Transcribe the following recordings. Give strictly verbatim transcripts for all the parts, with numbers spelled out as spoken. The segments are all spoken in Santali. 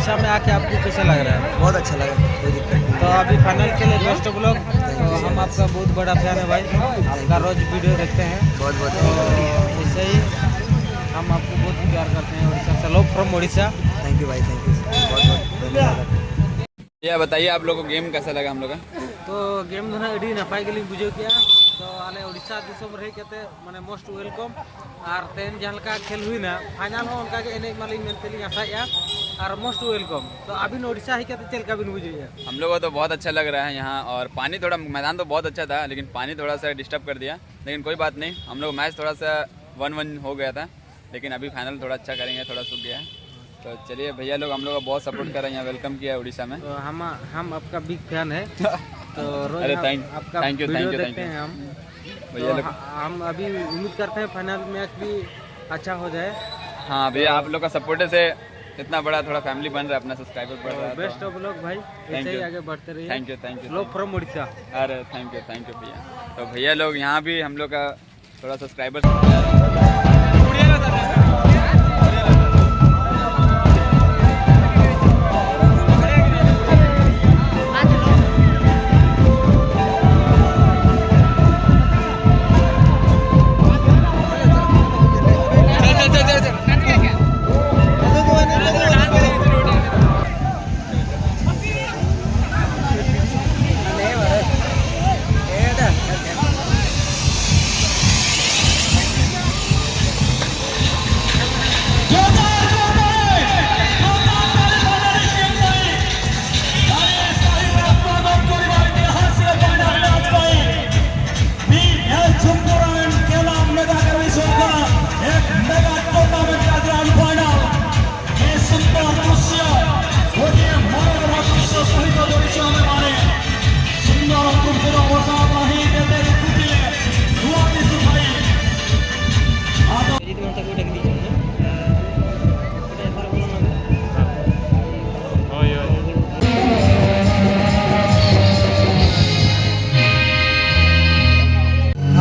अच्छा, में आके आपको कैसा लग रहा है? बहुत अच्छा लगा, कोई दिक्कत नहीं। तो अभी फाइनल के लिए बेस्ट ऑफ लक। तो हम आपका बहुत बड़ा फैन है भाई, आपका रोज वीडियो देखते हैं। बहुत बहुत तो ऐसे ही हम आपको बहुत प्यार करते हैं। उड़ीसा से, love from Orissa. Thank you भाई, थैंक यू, बहुत बहुत धन्यवाद। भैया, बताइए, आप लोग को गेम कैसा लगा हम लोग का? तो ᱜᱮᱢ ᱫᱚ ᱱᱟᱦᱟᱜ ᱟᱹᱰᱤ ᱱᱟᱯᱟᱭ ᱜᱮᱞᱤᱧ ᱵᱩᱡᱷᱟᱹᱣ ᱠᱮᱜᱼᱟ᱾ ᱛᱚ ᱟᱞᱮ ᱳᱰᱤᱥᱟ ᱫᱤᱥᱚᱢ ᱨᱮ ᱦᱮᱡ ᱠᱟᱛᱮ ᱢᱟᱱᱮ most welcome᱾ ᱟᱨ ᱛᱮᱦᱮᱧ ᱡᱟᱦᱟᱸ ᱞᱮᱠᱟ ᱠᱷᱮᱞ ᱦᱩᱭᱱᱟ, ᱯᱷᱟᱭᱱᱟᱞ ᱦᱚᱸ ᱚᱱᱠᱟ ᱜᱮ ᱮᱱᱮᱡ ᱢᱟᱞᱤᱧ ᱢᱮᱱᱛᱮ ᱞᱤᱧ ᱟᱥᱟᱭᱮᱜᱼᱟ᱾ ᱟᱨ most welcome᱾ ᱛᱚ ᱟᱹᱵᱤᱱ ᱳᱰᱤᱥᱟ ᱦᱮᱡ ᱠᱟᱛᱮ ᱪᱮᱫ ᱞᱮᱠᱟ ᱵᱤᱱ ᱵᱩᱡᱷᱟᱹᱣᱮᱜᱼᱟ? हम लोग को तो बहुत अच्छा लग रहा है यहाँ, और पानी थोड़ा, मैदान तो बहुत अच्छा था, लेकिन पानी थोड़ा सा डिस्टर्ब कर दिया। लेकिन कोई बात नहीं, हम लोग मैच थोड़ा सा वन वन हो गया था, लेकिन अभी फाइनल थोड़ा अच्छा करेंगे, थोड़ा सूख गया है। तो चलिए, भैया लोग हम लोग का बहुत सपोर्ट कर रहे हैं, यहाँ वेलकम किया है उड़ीसा में। तो हम हम आपका बिग फैन है। तो रोज अरे हम थैंक आपका thank you, video thank you, thank देखते यू। हैं हम। भैया तो लोग ह- हम अभी उम्मीद करते हैं फाइनल मैच भी अच्छा हो जाए। हाँ भैया, आप लोग का सपोर्ट से इतना बड़ा थोड़ा फैमिली बन रहा है, अपना सब्सक्राइबर बढ़ रहा है। तो बेस्ट ऑफ लक भाई, ऐसे ही आगे बढ़ते रहिए। Thank you, thank you, love from Orissa. अरे थैंक यू, थैंक यू भैया। तो भैया लोग यहाँ भी हम लोग का थोड़ा सब्सक्राइबर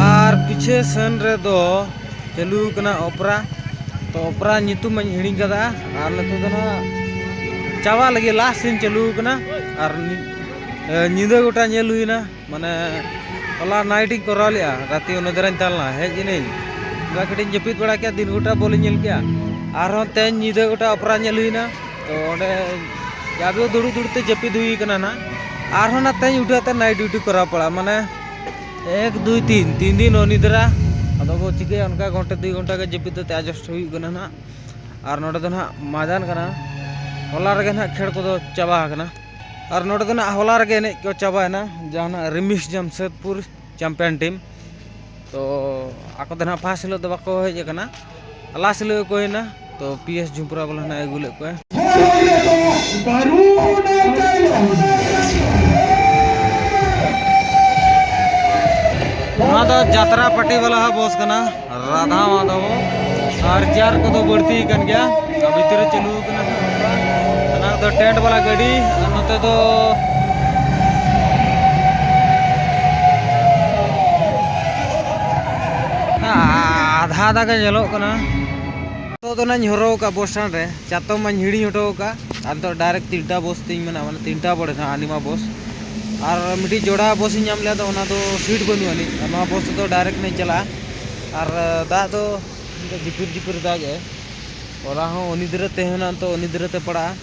ᱟᱨ ᱯᱤᱪᱷᱮ ᱥᱮᱱ ᱨᱮᱫᱚ ᱪᱟᱹᱞᱩ ᱠᱟᱱᱟ ᱚᱯᱮᱨᱟ᱾ ᱛᱚ ᱚᱯᱮᱨᱟ ᱧᱩᱛᱩᱢ ᱢᱟᱧ ᱦᱤᱲᱤᱧ ᱠᱟᱫᱟ᱾ ᱟᱨ ᱱᱤᱛᱚᱜ ᱫᱚ ᱱᱟᱦᱟᱜ ᱪᱟᱵᱟᱜ ᱞᱟᱹᱜᱤᱫ, ᱞᱟᱥᱴ ᱥᱤᱱ ᱪᱟᱹᱞᱩ ᱟᱠᱟᱱᱟ᱾ ᱟᱨ ᱧᱤ-, ᱮ, ᱧᱤᱫᱟᱹ ᱜᱚᱴᱟ ᱧᱮᱞ ᱦᱩᱭᱱᱟ, ᱢᱟᱱᱮ ᱦᱚᱞᱟ ᱱᱟᱭᱤᱴ ᱤᱧ ᱠᱚᱨᱟᱣ ᱞᱮᱜᱼᱟ, ᱨᱟᱛᱮ ᱚᱱᱟ ᱫᱷᱟᱨᱟᱧ ᱛᱟᱦᱮᱸ ᱞᱮᱱᱟ, ᱦᱮᱡ ᱮᱱᱟᱹᱧ, ᱚᱱᱠᱟ ᱠᱟᱹᱴᱤᱡ ᱤᱧ ᱡᱟᱹᱯᱤᱫ ᱵᱟᱲᱟ ᱠᱮᱜᱼᱟ, ᱫᱤᱱ ᱜᱚᱴᱟ ᱵᱚᱞ ᱤᱧ ᱧᱮᱞ ᱠᱮᱜᱼᱟ᱾ ᱟᱨᱦᱚᱸ ᱛᱮᱦᱮᱧ ᱧᱤᱫᱟᱹ ᱜᱚᱴᱟ ᱚᱯᱮᱨᱟ ᱧᱮᱞ ᱦᱩᱭᱱᱟ, ᱛᱚ ᱚᱸᱰᱮ ᱡᱟᱵᱤᱭᱚ ᱫᱩᱲᱩᱵ ᱫᱩᱲᱩᱵ ᱛᱮ ᱡᱟᱹᱯᱤᱫ ᱦᱩᱭ ᱠᱟᱱᱟ ᱱᱟᱦᱟᱜ᱾ ᱟᱨᱦᱚᱸ ᱱᱟ ᱛᱮᱦᱮᱧ ᱩᱴᱷᱟᱹᱣ ᱛᱮ ᱱᱟᱭᱤᱴ ᱰᱤᱭᱩᱴᱤ ᱠᱚᱨᱟᱣ ᱯᱟᱲᱟᱜᱼᱟ, ᱢᱟᱱᱮ ᱮᱠ, ᱫᱩᱭ, ᱛᱤᱱ, ᱛᱤᱱ ᱫᱤᱱ ᱚᱱᱤᱫᱨᱟ᱾ ᱟᱫᱚ ᱵᱚ ᱪᱤᱠᱟᱹᱭᱟ, ᱚᱱᱠᱟ ᱜᱷᱚᱱᱴᱟ ᱫᱩᱭ ᱜᱷᱚᱱᱴᱟ ᱜᱮ ᱡᱟᱹᱯᱤᱫ ᱠᱟᱛᱮ adjust ᱦᱩᱭᱩᱜ ᱠᱟᱱᱟ ᱱᱟᱦᱟᱜ᱾ ᱟᱨ ᱱᱚᱰᱮ ᱫᱚ ᱱᱟᱦᱟᱜ ᱢᱟᱭᱫᱟᱱ ᱠᱟᱱᱟ, ᱦᱚᱞᱟ ᱨᱮᱜᱮ ᱱᱟᱦᱟᱜ ᱠᱷᱮᱞ ᱠᱚᱫᱚ ᱪᱟᱵᱟ ᱟᱠᱟᱱᱟ᱾ ᱟᱨ ᱱᱚᱰᱮ ᱫᱚ ᱱᱟᱦᱟᱜ ᱦᱚᱞᱟ ᱨᱮᱜᱮ ᱮᱱᱮᱡ ᱠᱚ ᱪᱟᱵᱟᱭᱮᱱᱟ, ᱡᱟᱦᱟᱱᱟᱜ ᱨᱤᱢᱤᱥ ᱡᱟᱢᱥᱮᱫᱽᱯᱩᱨ ᱪᱟᱢᱯᱤᱭᱟᱱ ᱴᱤᱢ᱾ ᱛᱚ ᱟᱠᱚ ᱫᱚ ᱱᱟᱦᱟᱜ ᱯᱷᱟᱥᱴ ᱦᱤᱞᱳᱜ ᱫᱚ ᱵᱟᱠᱚ ᱦᱮᱡ ᱟᱠᱟᱱᱟ, ᱞᱟᱥᱴ ᱦᱤᱞᱳᱜ ᱜᱮᱠᱚ ᱦᱮᱡ ᱮᱱᱟ᱾ ᱛᱚ ᱯᱤ ᱮᱥ ᱡᱷᱩᱢᱯᱩᱨᱟ ᱵᱟᱞᱟ ᱱᱟᱦᱟᱜ ᱟᱹᱜᱩ ᱞᱮᱫ ᱠᱚᱣᱟ᱾ ᱱᱚᱣᱟ ᱫᱚ ᱡᱟᱛᱨᱟ ᱯᱟᱨᱴᱤ ᱵᱟᱞᱟ ᱦᱚᱸ ᱵᱚᱥ ᱠᱟᱱᱟ, ᱨᱟᱫᱷᱟ ᱢᱟᱫᱷᱚᱵ᱾ ᱟᱨ ᱪᱮᱭᱟᱨ ᱠᱚᱫᱚ ᱵᱟᱹᱲᱛᱤ ᱟᱠᱟᱱ ᱜᱮᱭᱟ, ᱟᱨ ᱵᱷᱤᱛᱤᱨ ᱨᱮ ᱪᱟᱹᱞᱩ ᱟᱠᱟᱱᱟ᱾ ᱚᱱᱟ ᱫᱚ ᱴᱮᱱᱴ ᱵᱟᱞᱟ ᱜᱟᱹᱰᱤ, ᱟᱨ ᱱᱚᱛᱮ ᱫᱚ ᱟᱫᱷᱟ ᱟᱫᱷᱟ ᱜᱮ ᱧᱮᱞᱚᱜ ᱠᱟᱱᱟ᱾ ᱱᱤᱛᱚᱜ ᱫᱚ ᱱᱟᱜ ᱤᱧ ᱦᱚᱨᱚ ᱟᱠᱟᱫ ᱵᱚᱥ ᱥᱴᱮᱱᱰ ᱨᱮ, ᱪᱟᱛᱚᱢ ᱢᱟᱧ ᱦᱤᱲᱤᱧ ᱦᱚᱴᱚ ᱟᱠᱟᱫ᱾ ᱟᱨ ᱱᱤᱛᱚᱜ ᱰᱟᱭᱨᱮᱠᱴ ᱛᱤᱱᱴᱟ ᱵᱚᱥ ᱛᱤᱧ ᱢᱮᱱᱟᱜᱼᱟ, ᱢᱟᱱᱮ ᱛᱤᱱᱴᱟ ᱵᱚᱲᱮ ᱱᱟᱜ ᱟᱱᱤᱢᱟ ᱵᱚᱥ᱾ ᱟᱨ ᱢᱤᱫᱴᱤᱡ ᱡᱚᱲᱟ ᱵᱚᱥ ᱤᱧ ᱧᱟᱢ ᱞᱮᱫᱟ, ᱟᱫᱚ ᱚᱱᱟ ᱫᱚ ᱥᱤᱴ ᱵᱟᱹᱱᱩᱜ ᱟᱹᱱᱤᱡ, ᱟᱨ ᱱᱚᱣᱟ ᱵᱚᱥ ᱛᱮᱫᱚ ᱰᱟᱭᱨᱮᱠᱴ ᱱᱟᱜ ᱤᱧ ᱪᱟᱞᱟᱜᱼᱟ᱾ ᱟᱨ ᱫᱟᱜ ᱫᱚ ᱡᱷᱤᱯᱤᱨ ᱡᱷᱤᱯᱤᱨ ᱫᱟᱜ ᱮᱫᱟᱭ, ᱚᱱᱟ ᱦᱚᱸ ᱚᱱᱤᱫᱨᱟᱹ ᱛᱮ ᱦᱮᱱᱟᱜ, ᱛᱚ ᱚᱱᱤᱫᱨᱟᱹ ᱛᱮ ᱯᱟᱲᱟᱜᱼᱟ᱾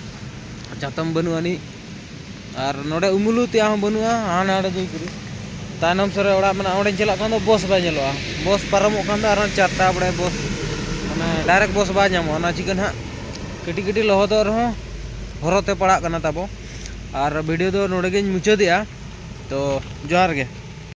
ᱪᱟᱛᱚᱢ ᱵᱟᱹᱱᱩᱜ ᱟᱹᱱᱤᱡ, ᱟᱨ ᱱᱚᱰᱮ ᱩᱢᱩᱞᱩ ᱛᱮᱭᱟᱜ ᱦᱚᱸ ᱵᱟᱹᱱᱩᱜᱼᱟ᱾ ᱦᱟᱱᱟ ᱱᱟᱰᱮ ᱫᱚ ᱯᱩᱨᱟᱹ ᱛᱟᱭᱱᱚᱢ ᱥᱮᱫ ᱨᱮ ᱚᱲᱟᱜ ᱢᱮᱱᱟᱜᱼᱟ, ᱚᱸᱰᱮᱧ ᱪᱟᱞᱟᱜ ᱠᱷᱟᱱ ᱫᱚ ᱵᱚᱥ ᱵᱟᱭ ᱧᱮᱞᱚᱜᱼᱟ᱾ ᱵᱚᱥ ᱯᱟᱨᱚᱢᱚᱜ ᱠᱷᱟᱱ ᱫᱚ ᱟᱨᱦᱚᱸ ᱪᱟᱨᱴᱟ ᱵᱟᱲᱮ ᱵᱚᱥ, ᱢᱟᱱᱮ ᱰᱟᱭᱨᱮᱠᱴ ᱵᱚᱥ ᱵᱟᱭ ᱧᱟᱢᱚᱜᱼᱟ᱾ ᱚᱱᱟ ᱪᱤᱠᱟᱹ ᱱᱟᱦᱟᱜ ᱠᱟᱹᱴᱤᱡ ᱠᱟᱹᱴᱤᱡ ᱞᱚᱦᱚᱫᱚᱜ ᱨᱮᱦᱚᱸ ᱦᱚᱨᱚᱛᱮ ᱯᱟᱲᱟᱜ ᱠᱟᱱᱟ ᱛᱟᱵᱚ᱾ ᱟᱨ ᱵᱷᱤᱰᱤᱭᱳ ᱫᱚ ᱱᱚᱰᱮ ᱜᱤᱧ ᱢᱩᱪᱟᱹᱫᱮᱜᱼᱟ᱾ ᱛᱚ ᱡᱚᱦᱟᱨ ᱜᱮ᱾